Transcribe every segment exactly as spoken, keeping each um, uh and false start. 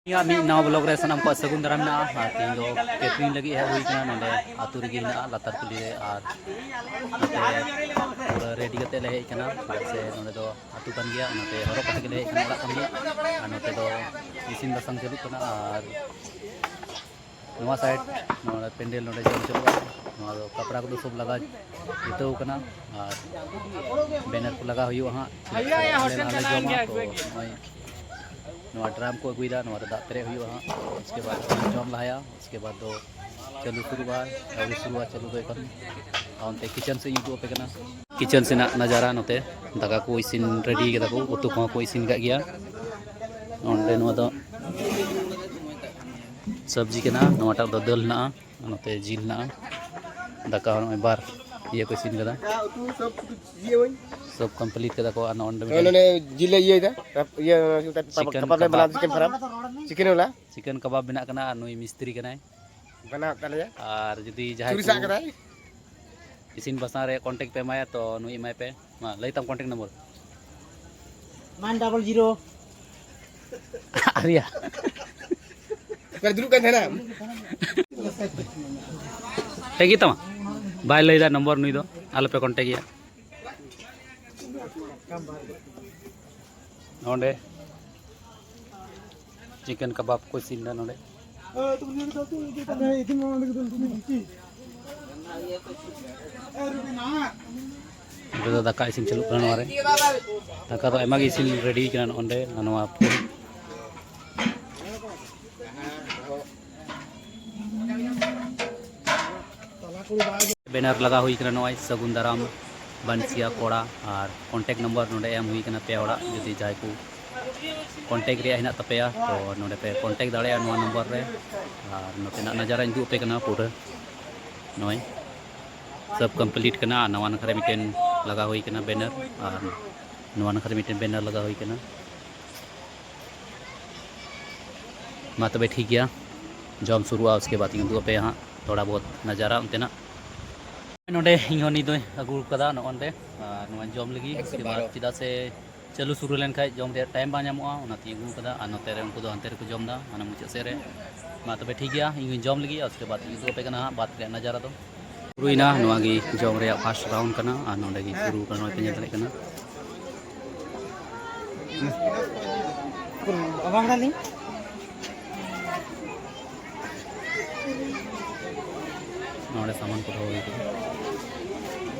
ᱤᱧᱟᱹᱜ ᱢᱤᱫ ᱱᱟᱣᱟ ᱵᱞᱚᱜ ᱨᱮ ᱥᱟᱱᱟᱢ ᱠᱚᱣᱟᱜ ᱥᱟᱹᱜᱩᱱ ᱫᱟᱨᱟᱢ ᱢᱮᱱᱟᱜᱼᱟ᱾ ᱟᱨ ᱛᱮᱦᱮᱧ ᱫᱚ ᱠᱮᱴᱨᱤᱝ ᱞᱟᱹᱜᱤᱫ ᱦᱮᱡ ᱦᱩᱭ ᱠᱟᱱᱟ ᱱᱚᱰᱮ ᱟᱹᱛᱩ ᱨᱮᱜᱮ ᱦᱮᱱᱟᱜᱼᱟ, ᱞᱟᱛᱟᱨ ᱠᱩᱞᱦᱤ ᱨᱮ᱾ ᱟᱨ ᱱᱚᱛᱮ ᱯᱩᱨᱟᱹ ᱨᱮᱰᱤ ᱠᱟᱛᱮ ᱞᱮ ᱦᱮᱡ ᱠᱟᱱᱟ, ᱪᱮᱫᱟᱜ ᱥᱮ ᱱᱚᱰᱮ ᱫᱚ ᱟᱹᱛᱩ ᱠᱟᱱ ᱜᱮᱭᱟ, ᱚᱱᱟᱛᱮ ᱦᱚᱨᱚᱜ ᱠᱟᱛᱮ ᱜᱮᱞᱮ ᱦᱮᱡ ᱠᱟᱱᱟ ᱚᱲᱟᱜ ᱠᱷᱚᱱ ᱜᱮ᱾ ᱟᱨ ᱱᱚᱛᱮ ᱫᱚ ᱤᱥᱤᱱ ᱵᱟᱥᱟᱝ ᱪᱟᱹᱞᱩᱜ ᱠᱟᱱᱟ᱾ ᱟᱨ ᱱᱚᱣᱟ ᱥᱟᱭᱤᱰ ᱱᱚᱰᱮ ᱯᱮᱱᱰᱮᱞ ᱱᱚᱰᱮ ᱡᱚᱢ ᱪᱟᱹᱞᱩᱜᱼᱟ᱾ ᱱᱚᱣᱟ ᱫᱚ ᱠᱟᱯᱲᱟ ᱠᱚᱫᱚ ᱥᱚᱵ ᱞᱟᱜᱟ ᱡᱤᱛᱟᱹᱣ ᱠᱟᱱᱟ ᱟᱨ ᱵᱮᱱᱟᱨ ᱠᱚ ᱞᱟᱜᱟᱣ ᱦᱩᱭᱩᱜᱼᱟ ᱦᱟᱸᱜ᱾ ᱟᱞᱮ ᱱᱚᱣᱟ ᱞᱮ ᱡᱚᱢᱟ, ᱛᱚ ᱱᱚᱜᱼᱚᱭ ᱱᱚᱣᱟ ᱰᱨᱟᱢ ᱠᱚ ᱟᱹᱜᱩᱭᱮᱫᱟ, ᱱᱚᱣᱟ ᱨᱮ ᱫᱟᱜ ᱯᱮᱨᱮᱡ ᱦᱩᱭᱩᱜᱼᱟ ᱦᱟᱸᱜ᱾ ᱩᱥᱠᱮ ᱵᱟᱫ ᱡᱚᱢ ᱞᱟᱦᱟᱭᱟ, ᱩᱥᱠᱮ ᱵᱟᱫ ᱫᱚ ᱪᱟᱹᱞᱩ ᱥᱩᱨᱩᱜᱼᱟ᱾ ᱟᱹᱣᱨᱤ ᱥᱩᱨᱩᱜᱼᱟ ᱪᱟᱹᱞᱩ ᱫᱚ ᱮᱠᱷᱚᱱ᱾ ᱟᱨ ᱚᱱᱛᱮ ᱠᱤᱪᱮᱱ ᱥᱮᱫ ᱤᱧ ᱩᱫᱩᱜ ᱟᱯᱮ ᱠᱟᱱᱟ, ᱠᱤᱪᱮᱱ ᱥᱮᱱᱟᱜ ᱱᱟᱡᱟᱨᱟ᱾ ᱱᱚᱛᱮ ᱫᱟᱠᱟ ᱠᱚ ᱤᱥᱤᱱ ᱨᱮᱰᱤ ᱠᱟᱫᱟ ᱠᱚ, ᱩᱛᱩ ᱠᱚᱦᱚᱸ ᱠᱚ ᱤᱥᱤᱱ ᱠᱟᱜ ᱜᱮᱭᱟ᱾ ᱱᱚᱸᱰᱮ ᱱᱚᱣᱟ ᱫᱚ ᱥᱚᱵᱽᱡᱤ ᱠᱟᱱᱟ, ᱱᱚᱣᱟᱴᱟᱜ ᱫᱚ ᱫᱟᱹᱞ ᱦᱮᱱᱟᱜᱼᱟ, ᱱᱚᱛᱮ ᱡᱤᱞ ᱦᱮᱱᱟᱜᱼᱟ, ᱫᱟᱠᱟ ᱦᱚᱸ ᱱᱚᱜᱼᱚᱭ ᱵᱟᱨ ᱤᱭᱟᱹ ᱠᱚ ᱤᱥᱤᱱ ᱠᱟᱫᱟ, ᱩᱛᱩ ᱥᱚᱵ ᱠᱤᱪᱷᱩ ᱤᱭᱟᱹ ᱦᱩᱭ᱾ ᱥᱚᱵ ᱠᱚᱢᱯᱞᱤᱴ ᱠᱟᱫᱟ ᱠᱚ᱾ ᱟᱨ ᱱᱚᱜᱼᱚᱭ ᱱᱚᱰᱮ ᱱᱚᱜᱼᱚᱭ ᱢᱤᱫᱴᱮᱱ ᱱᱚᱰᱮ ᱡᱤᱞ ᱞᱮ ᱤᱭᱟᱹᱭᱮᱫᱟ, ᱤᱭᱟᱹ ᱪᱤᱠᱮᱱ ᱠᱟᱵᱟᱵ ᱞᱮ ᱠᱟᱵᱟᱵ᱾ ᱵᱮᱱᱟᱣ, ᱪᱤᱠᱮᱱ ᱯᱷᱟᱨᱟᱢ, ᱪᱤᱠᱮᱱ ᱵᱟᱞᱟ᱾ ᱪᱤᱠᱮᱱ ᱠᱟᱵᱟᱵ ᱵᱮᱱᱟᱜ ᱠᱟᱱᱟ ᱟᱨ ᱱᱩᱭ ᱢᱤᱥᱛᱨᱤ ᱠᱟᱱᱟᱭ᱾ ᱵᱮᱱᱟᱣ ᱛᱟᱞᱮᱭᱟ᱾ ᱟᱨ ᱡᱩᱫᱤ ᱡᱟᱦᱟᱸᱭ ᱪᱩᱨᱤ ᱠᱚ ᱥᱟᱵ ᱠᱟᱫᱟᱭ᱾ ᱤᱥᱤᱱ ᱵᱟᱥᱟᱝ ᱨᱮ ᱠᱚᱱᱴᱮᱠᱴ ᱯᱮ ᱮᱢᱟᱭᱟ, ᱛᱚ ᱱᱩᱭ ᱮᱢᱟᱭ ᱯᱮ᱾ ᱢᱟ ᱞᱟᱹᱭ ᱛᱟᱢ contact number. Nine double zero. ᱟᱨᱭᱟ᱾ ᱚᱠᱟᱨᱮ ᱫᱩᱲᱩᱵ ᱠᱟᱱ ᱛᱟᱦᱮᱱᱟ? ᱴᱷᱤᱠ ᱜᱮ ᱛᱟᱢᱟ᱾ ᱵᱟᱭ ᱞᱟᱹᱭᱫᱟ ᱱᱚᱢᱵᱚᱨ ᱱᱩᱭ ᱫᱚ, ᱟᱞᱚᱯᱮ ᱠᱚᱱᱴᱮᱠᱴ ᱮᱭᱟ᱾ ᱱᱚᱰᱮ ᱪᱤᱠᱮᱱ ᱠᱟᱵᱟᱵ ᱠᱚ ᱤᱥᱤᱱ ᱮᱫᱟ ᱱᱚᱰᱮ᱾ ᱱᱚᱰᱮ ᱫᱚ ᱫᱟᱠᱟ ᱤᱥᱤᱱ ᱪᱟᱹᱞᱩᱜ ᱠᱟᱱᱟ ᱱᱚᱣᱟ ᱨᱮ᱾ ᱫᱟᱠᱟ ᱫᱚ ᱟᱭᱢᱟ ᱜᱮ ᱤᱥᱤᱱ ᱨᱮᱰᱤ ᱠᱟᱱᱟ ᱱᱚᱰᱮ, ᱱᱚᱣᱟ ᱯᱷᱩᱞ᱾ ᱵᱮᱱᱟᱨ ᱞᱟᱜᱟᱣ ᱦᱩᱭ ᱠᱟᱱᱟ ᱱᱚᱜᱼᱚᱭ ᱥᱟᱹᱜᱩᱱ ᱫᱟᱨᱟᱢ ᱵᱟᱱᱥᱤᱭᱟ ᱠᱚᱲᱟ, ᱟᱨ ᱠᱚᱱᱴᱮᱠᱴ ᱱᱚᱢᱵᱚᱨ ᱱᱚᱰᱮ ᱮᱢ ᱦᱩᱭ ᱠᱟᱱᱟ ᱯᱮ ᱦᱚᱲᱟᱜ᱾ ᱡᱩᱫᱤ ᱡᱟᱦᱟᱸᱭ ᱠᱚ ᱠᱚᱱᱴᱮᱠᱴ ᱨᱮᱭᱟᱜ ᱦᱮᱱᱟᱜ ᱛᱟᱯᱮᱭᱟ, ᱛᱚ ᱱᱚᱰᱮ ᱯᱮ ᱠᱚᱱᱴᱮᱠᱴ ᱫᱟᱲᱮᱭᱟᱜᱼᱟ ᱱᱚᱣᱟ ᱱᱚᱢᱵᱚᱨ ᱨᱮ᱾ ᱟᱨ ᱱᱚᱛᱮᱱᱟᱜ ᱱᱟᱡᱟᱨᱟᱧ ᱩᱫᱩᱜ ᱟᱯᱮ ᱠᱟᱱᱟ ᱯᱩᱨᱟᱹ᱾ ᱱᱚᱜᱼᱚᱭ ᱥᱟᱵ ᱠᱚᱢᱯᱞᱤᱴ ᱠᱟᱱᱟ, ᱟᱨ ᱱᱟᱣᱟ ᱱᱟᱠᱷᱟ ᱨᱮ ᱢᱤᱫᱴᱮᱱ ᱞᱟᱜᱟᱣ ᱦᱩᱭ ᱠᱟᱱᱟ ᱵᱮᱱᱟᱨ, ᱟᱨ ᱱᱚᱣᱟ ᱱᱟᱠᱷᱟ ᱨᱮ ᱢᱤᱫᱴᱮᱱ ᱵᱮᱱᱟᱨ ᱞᱟᱜᱟᱣ ᱦᱩᱭ ᱠᱟᱱᱟ᱾ ᱢᱟ ᱛᱚᱵᱮ ᱴᱷᱤᱠ ᱜᱮᱭᱟ, ᱡᱚᱢ ᱥᱩᱨᱩᱜᱼᱟ, ᱩᱥᱠᱮ ᱵᱟᱫ ᱤᱧ ᱩᱫᱩᱜ ᱟᱯᱮᱭᱟ ᱦᱟᱸᱜ ᱛᱷᱚᱲᱟ ᱵᱚᱦᱩᱛ ᱱᱟᱡᱟᱨᱟ ᱚᱱᱛᱮᱱᱟᱜ᱾ ᱱᱚᱰᱮ ᱤᱧ ᱦᱚᱸ ᱱᱤᱛ ᱫᱚᱧ ᱟᱹᱜᱩ ᱠᱟᱫᱟ ᱱᱚᱜᱼᱚ ᱱᱚᱰᱮ, ᱟᱨ ᱱᱚᱣᱟᱧ ᱡᱚᱢ ᱞᱟᱹᱜᱤᱫ᱾ ᱩᱥᱠᱮ ᱵᱟᱫ ᱪᱮᱫᱟᱜ ᱥᱮ ᱪᱟᱹᱞᱩ ᱥᱩᱨᱩ ᱞᱮᱱᱠᱷᱟᱡ ᱡᱚᱢ ᱨᱮᱭᱟᱜ ᱴᱟᱭᱤᱢ ᱵᱟᱝ ᱧᱟᱢᱚᱜᱼᱟ, ᱚᱱᱟᱛᱮᱧ ᱟᱹᱜᱩ ᱠᱟᱫᱟ᱾ ᱟᱨ ᱱᱚᱛᱮ ᱨᱮ ᱩᱱᱠᱩ ᱫᱚ ᱦᱟᱱᱛᱮ ᱨᱮᱠᱚ ᱡᱚᱢ ᱫᱟ, ᱚᱱᱟ ᱢᱩᱪᱟᱹᱫ ᱥᱮᱫ ᱨᱮ᱾ ᱢᱟ ᱛᱚᱵᱮ ᱴᱷᱤᱠ ᱜᱮᱭᱟ, ᱤᱧ ᱦᱚᱸᱧ ᱡᱚᱢ ᱞᱟᱹᱜᱤᱫ, ᱟᱨ ᱩᱥᱠᱮ ᱵᱟᱫ ᱤᱧ ᱩᱫᱩᱜ ᱟᱯᱮ ᱠᱟᱱᱟ ᱦᱟᱸᱜ ᱵᱟᱫ ᱨᱮᱭᱟᱜ ᱱᱟᱡᱟᱨᱟ ᱫᱚ᱾ ᱦᱩᱭᱱᱟ, ᱱᱚᱣᱟ ᱜᱮ ᱡᱚᱢ ᱨᱮᱭᱟᱜ ᱯᱷᱟᱥᱴ ᱨᱟᱣᱩᱱᱰ ᱠᱟᱱᱟ᱾ ᱟᱨ ᱱᱚᱰᱮ ᱜᱮ ᱥᱩᱨᱩ ᱠᱟᱱᱟ, ᱱᱚᱜᱼᱚᱭ ᱯᱮ ᱧᱮᱞ ᱫᱟᱲᱮᱭᱟᱜ ᱠᱟᱱᱟ᱾ ᱱᱚᱰᱮ ᱥᱟᱢᱟᱱ ᱠᱚ ᱫᱚᱦᱚ ᱦᱩᱭ ᱠᱟᱱᱟ᱾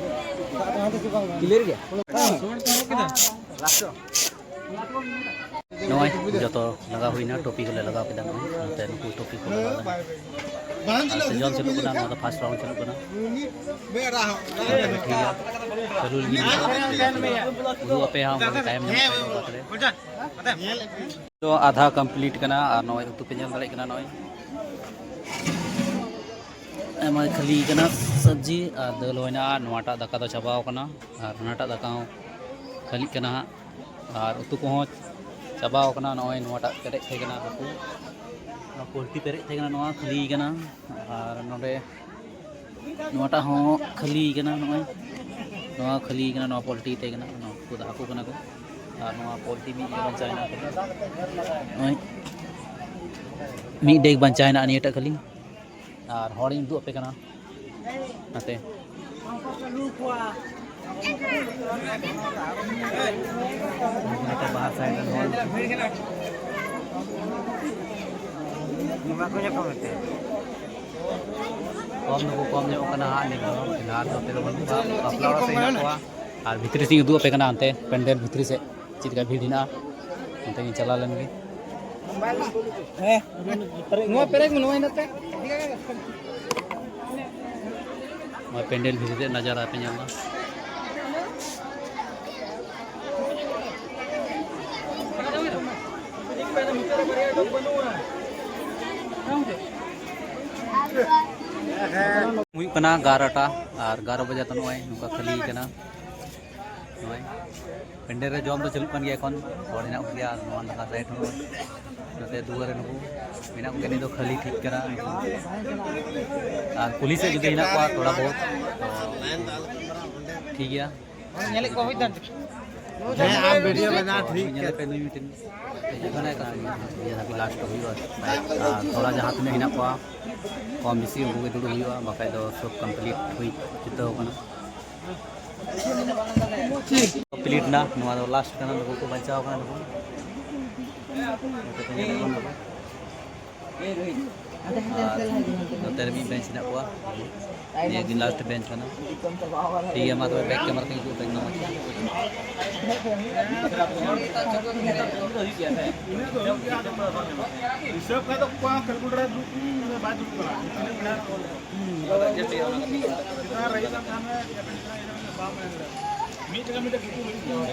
ᱠᱞᱤᱭᱟᱨ ᱜᱮᱭᱟ? ᱱᱚᱜᱼᱚᱭ ᱡᱚᱛᱚ ᱞᱟᱜᱟᱣ ᱦᱩᱭᱱᱟ, ᱴᱳᱯᱤ ᱠᱚᱞᱮ ᱞᱟᱜᱟᱣ ᱠᱮᱫᱟ᱾ ᱱᱚᱜᱼᱚᱭ ᱱᱚᱛᱮ ᱱᱩᱠᱩ ᱴᱳᱯᱤ ᱠᱚ ᱞᱟᱜᱟᱣ ᱮᱫᱟ᱾ ᱟᱨ ᱥᱮᱡᱚᱱ ᱪᱟᱹᱞᱩᱜ ᱠᱟᱱᱟ, ᱱᱚᱣᱟ ᱫᱚ ᱯᱷᱟᱥᱴ ᱨᱟᱣᱩᱱᱰ ᱪᱟᱹᱞᱩᱜ ᱠᱟᱱᱟ᱾ ᱴᱷᱤᱠ ᱜᱮᱭᱟ, ᱪᱟᱹᱞᱩ ᱞᱟᱹᱜᱤᱫ ᱩᱫᱩᱜ ᱟᱯᱮ ᱦᱟᱸᱜ, ᱚᱱᱠᱟ ᱜᱮ ᱛᱟᱭᱚᱢ ᱧᱚᱜ ᱛᱮ ᱵᱟᱫ ᱨᱮ᱾ ᱛᱚ ᱟᱫᱷᱟ ᱠᱚᱢᱯᱞᱤᱴ ᱠᱟᱱᱟ ᱟᱨ ᱱᱚᱜᱼᱚᱭ ᱩᱛᱩ ᱯᱮ ᱧᱮᱞ ᱫᱟᱲᱮᱭᱟᱜ ᱠᱟᱱᱟ᱾ ᱱᱚᱜᱼᱚᱭ ᱟᱭᱢᱟ ᱠᱷᱟᱹᱞᱤ ᱠᱟᱱᱟ ᱥᱚᱵᱽᱡᱤ ᱟᱨ ᱫᱟᱹᱞ ᱦᱩᱭᱱᱟ᱾ ᱟᱨ ᱱᱚᱣᱟᱴᱟᱜ ᱫᱟᱠᱟ ᱫᱚ ᱪᱟᱵᱟᱣ ᱠᱟᱱᱟ ᱟᱨ ᱦᱟᱱᱟᱴᱟᱜ ᱫᱟᱠᱟ ᱦᱚᱸ ᱠᱷᱟᱹᱞᱤᱜ ᱠᱟᱱᱟ ᱦᱟᱸᱜ᱾ ᱟᱨ ᱩᱛᱩ ᱠᱚᱦᱚᱸ ᱪᱟᱵᱟᱣ ᱠᱟᱱᱟ᱾ ᱱᱚᱜᱼᱚᱭ ᱱᱚᱣᱟᱴᱟᱜ ᱯᱮᱨᱮᱡ ᱛᱟᱦᱮᱸ ᱠᱟᱱᱟ ᱦᱟᱹᱠᱩ, ᱱᱚᱣᱟ ᱯᱳᱞᱴᱤ ᱯᱮᱨᱮᱡ ᱛᱟᱦᱮᱸ ᱠᱟᱱᱟ, ᱱᱚᱣᱟ ᱠᱷᱟᱹᱞᱤ ᱠᱟᱱᱟ᱾ ᱟᱨ ᱱᱚᱰᱮ ᱱᱚᱣᱟᱴᱟᱜ ᱦᱚᱸ ᱠᱷᱟᱹᱞᱤ ᱠᱟᱱᱟ᱾ ᱱᱚᱜᱼᱚᱭ ᱱᱚᱣᱟ ᱠᱷᱟᱹᱞᱤ ᱠᱟᱱᱟ, ᱱᱚᱣᱟ ᱯᱳᱞᱴᱤ ᱛᱟᱦᱮᱸ ᱠᱟᱱᱟ, ᱱᱚᱣᱟ ᱠᱚᱫᱚ ᱦᱟᱹᱠᱩ ᱠᱟᱱᱟ ᱠᱚ᱾ ᱟᱨ ᱱᱚᱣᱟ ᱯᱳᱞᱴᱤ ᱢᱤᱫ ᱜᱮ ᱵᱟᱧᱪᱟᱣ ᱦᱮᱱᱟᱜ ᱟᱠᱟᱫᱟ᱾ ᱱᱚᱜᱼᱚᱭ ᱢᱤᱫ ᱰᱮᱜᱽ ᱵᱟᱧᱪᱟᱣ ᱦᱮᱱᱟᱜᱼᱟ ᱱᱤᱭᱟᱹᱴᱟᱜ ᱠᱷᱟᱹᱞᱤ᱾ ᱟᱨ ᱦᱚᱲᱤᱧ ᱩᱫᱩᱜ ᱟᱯᱮ ᱠᱟᱱᱟ ᱱᱟᱛᱮ᱾ ᱱᱟᱛᱮ ᱵᱟᱦᱟ ᱥᱟᱭᱤᱰ ᱨᱮᱱ ᱦᱚᱲ᱾ ᱠᱚᱢ ᱫᱚᱠᱚ ᱠᱚᱢ ᱧᱚᱜ ᱠᱟᱱᱟ ᱦᱟᱸᱜ ᱱᱤᱛ ᱫᱚ᱾ ᱯᱷᱤᱞᱦᱟᱞ ᱱᱚᱛᱮ ᱫᱚ ᱵᱟᱹᱱᱩᱜ ᱠᱚᱣᱟ, ᱵᱟᱯᱞᱟ ᱚᱲᱟᱜ ᱥᱮᱫ ᱦᱮᱱᱟᱜ ᱠᱚᱣᱟ᱾ ᱟᱨ ᱵᱷᱤᱛᱨᱤ ᱥᱮᱫ ᱤᱧ ᱩᱫᱩᱜ ᱟᱯᱮ ᱠᱟᱱᱟ, ᱦᱟᱱᱛᱮ ᱯᱮᱱᱰᱮᱞ ᱵᱷᱤᱛᱨᱤ ᱥᱮᱫ ᱪᱮᱫ ᱞᱮᱠᱟ ᱵᱷᱤᱲ ᱦᱮᱱᱟᱜᱼᱟ, ᱚᱱᱛᱮ ᱜᱤᱧ ᱪᱟᱞᱟᱣ ᱞᱮᱱ ᱜᱮ᱾ ᱦᱮᱸ, ᱱᱚᱣᱟ ᱯᱮᱨᱮᱡ ᱢᱮ, ᱱᱚᱣᱟ ᱦᱮᱱᱟᱜ ᱛᱮ᱾ ᱱᱚᱣᱟ ᱯᱮᱱᱰᱮᱞ ᱵᱷᱤᱛᱨᱤ ᱨᱮᱭᱟᱜ ᱱᱟᱡᱟᱨᱟ ᱯᱮ ᱧᱮᱞ ᱫᱟ᱾ ᱦᱩᱭᱩᱜ ᱠᱟᱱᱟ ᱮᱜᱟᱨᱚᱴᱟ ᱟᱨ ᱮᱜᱟᱨᱚ ᱵᱟᱡᱮ ᱫᱚ ᱱᱚᱜᱼᱚᱭ ᱱᱚᱝᱠᱟ ᱠᱷᱟᱹᱞᱤ ᱠᱟᱱᱟ᱾ ᱱᱚᱜᱼᱚᱭ ᱯᱮᱱᱰᱮᱞ ᱨᱮ ᱡᱚᱢ ᱫᱚ ᱪᱟᱹᱞᱩᱜ ᱠᱟᱱ ᱜᱮᱭᱟ ᱮᱠᱷᱚᱱ, ᱦᱚᱲ ᱦᱮᱱᱟᱜ ᱠᱚᱜᱮᱭᱟ᱾ ᱟᱨ ᱱᱚᱣᱟ ᱱᱟᱠᱷᱟ ᱥᱟᱭᱤᱰ ᱦᱚᱸ ᱱᱚᱛᱮ ᱫᱩᱣᱟᱹᱨ ᱨᱮ ᱱᱩᱠᱩ ᱢᱮᱱᱟᱜ ᱠᱚᱜᱮᱭᱟ᱾ ᱱᱤᱭᱟᱹ ᱫᱚ ᱠᱷᱟᱹᱞᱤ ᱴᱷᱤᱠ ᱠᱟᱱᱟ᱾ ᱟᱨ ᱠᱩᱞᱦᱤ ᱥᱮᱫ ᱡᱩᱫᱤ ᱦᱮᱱᱟᱜ ᱠᱚᱣᱟ ᱛᱷᱚᱲᱟ ᱵᱚᱦᱩᱛ, ᱛᱚ ᱴᱷᱤᱠ ᱜᱮᱭᱟ᱾ ᱧᱮᱞᱮᱫ ᱠᱚ ᱦᱩᱭ ᱫᱟᱲᱮᱭᱟᱜᱼᱟ᱾ ᱦᱮᱸ, ᱟᱢ ᱵᱷᱤᱰᱤᱭᱳ ᱵᱮᱱᱟᱣ ᱴᱷᱤᱠ ᱧᱮᱞ ᱠᱟᱱᱟ᱾ ᱯᱮ ᱱᱩᱭ ᱢᱤᱫᱴᱮᱱ ᱦᱤᱡᱩᱜ ᱠᱟᱱᱟᱭ, ᱚᱠᱟ ᱥᱮᱫ ᱱᱤᱭᱟᱹ ᱫᱷᱟᱹᱵᱤᱡ ᱞᱟᱥᱴ ᱦᱩᱭᱩᱜᱼᱟ᱾ ᱟᱨ ᱛᱷᱚᱲᱟ ᱡᱟᱦᱟᱸ ᱛᱤᱱᱟᱹᱜ ᱦᱮᱱᱟᱜ ᱠᱚᱣᱟ, ᱠᱚᱢ ᱵᱮᱥᱤ ᱩᱱᱠᱩ ᱜᱮ ᱫᱩᱲᱩᱵ ᱦᱩᱭᱩᱜᱼᱟ, ᱵᱟᱠᱷᱟᱡ ᱫᱚ ᱥᱚᱵ ᱠᱚᱢᱯᱞᱤᱴ ᱦᱩᱭ ᱪᱩᱠᱟᱹᱣ ᱠᱟᱱᱟ᱾ ᱠᱚᱢᱯᱞᱤᱴ ᱱᱟ, ᱱᱚᱣᱟ ᱫᱚ ᱞᱟᱥᱴ ᱠᱟᱱᱟ, ᱱᱩᱠᱩ ᱠᱚ ᱵᱟᱧᱪᱟᱣ ᱠᱟᱱᱟ ᱱᱩᱠᱩ᱾ ᱟᱨ ᱱᱚᱛᱮ ᱨᱮ ᱢᱤᱫ ᱵᱮᱧᱪ ᱦᱮᱱᱟᱜ ᱠᱚᱣᱟ᱾ ᱱᱤᱭᱟᱹ ᱜᱮ ᱞᱟᱥᱴ ᱵᱮᱧᱪ ᱠᱟᱱᱟ᱾ ᱴᱷᱤᱠ ᱜᱮᱭᱟ, ᱢᱟ ᱛᱚᱵᱮ ᱵᱮᱠ ᱠᱮᱢᱮᱨᱟ ᱠᱷᱚᱱ ᱩᱫᱩᱜ ᱟᱯᱮ ᱠᱟᱱᱟ᱾ ᱦᱤᱥᱟᱹᱵ ᱠᱷᱟᱡ ᱫᱚ ᱠᱚᱲᱟ ᱠᱟᱞᱠᱩᱞᱮᱴᱟᱨ ᱫᱩᱲᱩᱵ ᱠᱟᱱᱟ, ᱛᱤᱱᱟᱹᱜ ᱢᱮᱱᱟᱜᱼᱟ? ᱪᱮᱛᱟᱱ ᱨᱮ ᱤᱭᱟᱹ ᱠᱟᱱ ᱛᱟᱦᱮᱱᱟ, ᱵᱟᱢ ᱮᱱ ᱞᱮᱫᱟ᱾ ᱢᱤᱫ ᱡᱟᱭᱜᱟ ᱢᱤᱫᱴᱮᱡ ᱜᱩᱴᱩ ᱦᱩᱭᱩᱜ ᱠᱟᱱᱟ᱾